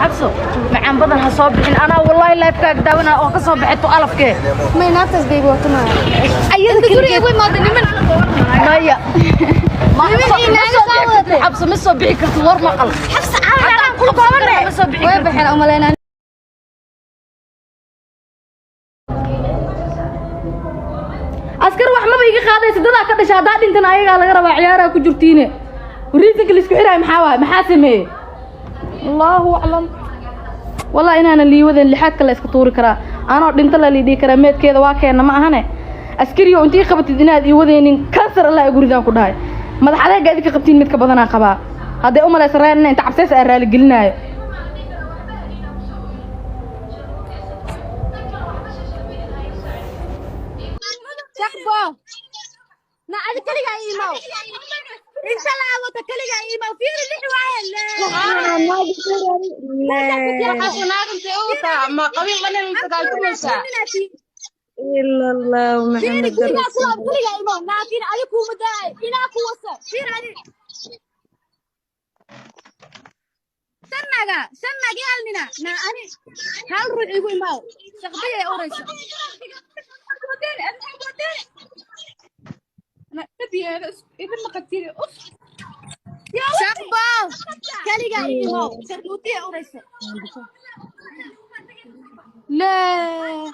Xabso macaan badan ha soo bixin. Anaa wallahi live-kaaga daawanaa oo ka soo baxay tu alafkee. May naagtaas baby waa tunaya. Ayada Inta guriga keligeed igu imaada niman. Maya, ma Niman soo iyo ma naago soo soo bixi kartid. wadatay. Xabso, ma soo bixi kartid, war maqal. Xabsa caawa. Haddaan kula koobane ma soo bixi Way kartid. baxeen umaleynaa. Askar wax maba iga qaadaysa, dadaa ka dhasha. Haddaa dhintan ayagaa laga rabaa. Ciyaaraa ku jirtiine, reasonka laisku xiraayo maxaa waaye? Maxaa sameeyey? Allahu aclam. Wallahi inaanan liiwadan lixaadka la iska tuuri karaa, anoo dhinto la liidhihi karaa. Meedkeeda waa keenna ma ahane. Askariyo intii qabatid inaad ii wadaynin, kansar Allah guridaan ku dhahay. Madax adeega idinka qabtiin mid ka badanaa qabaa. Hadday u malaysa reerna inta cabsays aa raaligelinaayo. Shaqbo. Na adi kaligaa ii imaw. Inta laabata kaligaa ii imaw. Fiiri lix waaye. Fiiri gurigaa ku laab kaligaa imaw. Naafiin adi kuuma daay. Inaa ku wasa. Fiiri adi. Shan naaga, shan naag iyo hal nina. Na ani hal ruux igu imaw. Shaqbay ay oraysa. Shaqbo. Kaligaa ii imaw. Sharmuutay ay oraysa. Laa.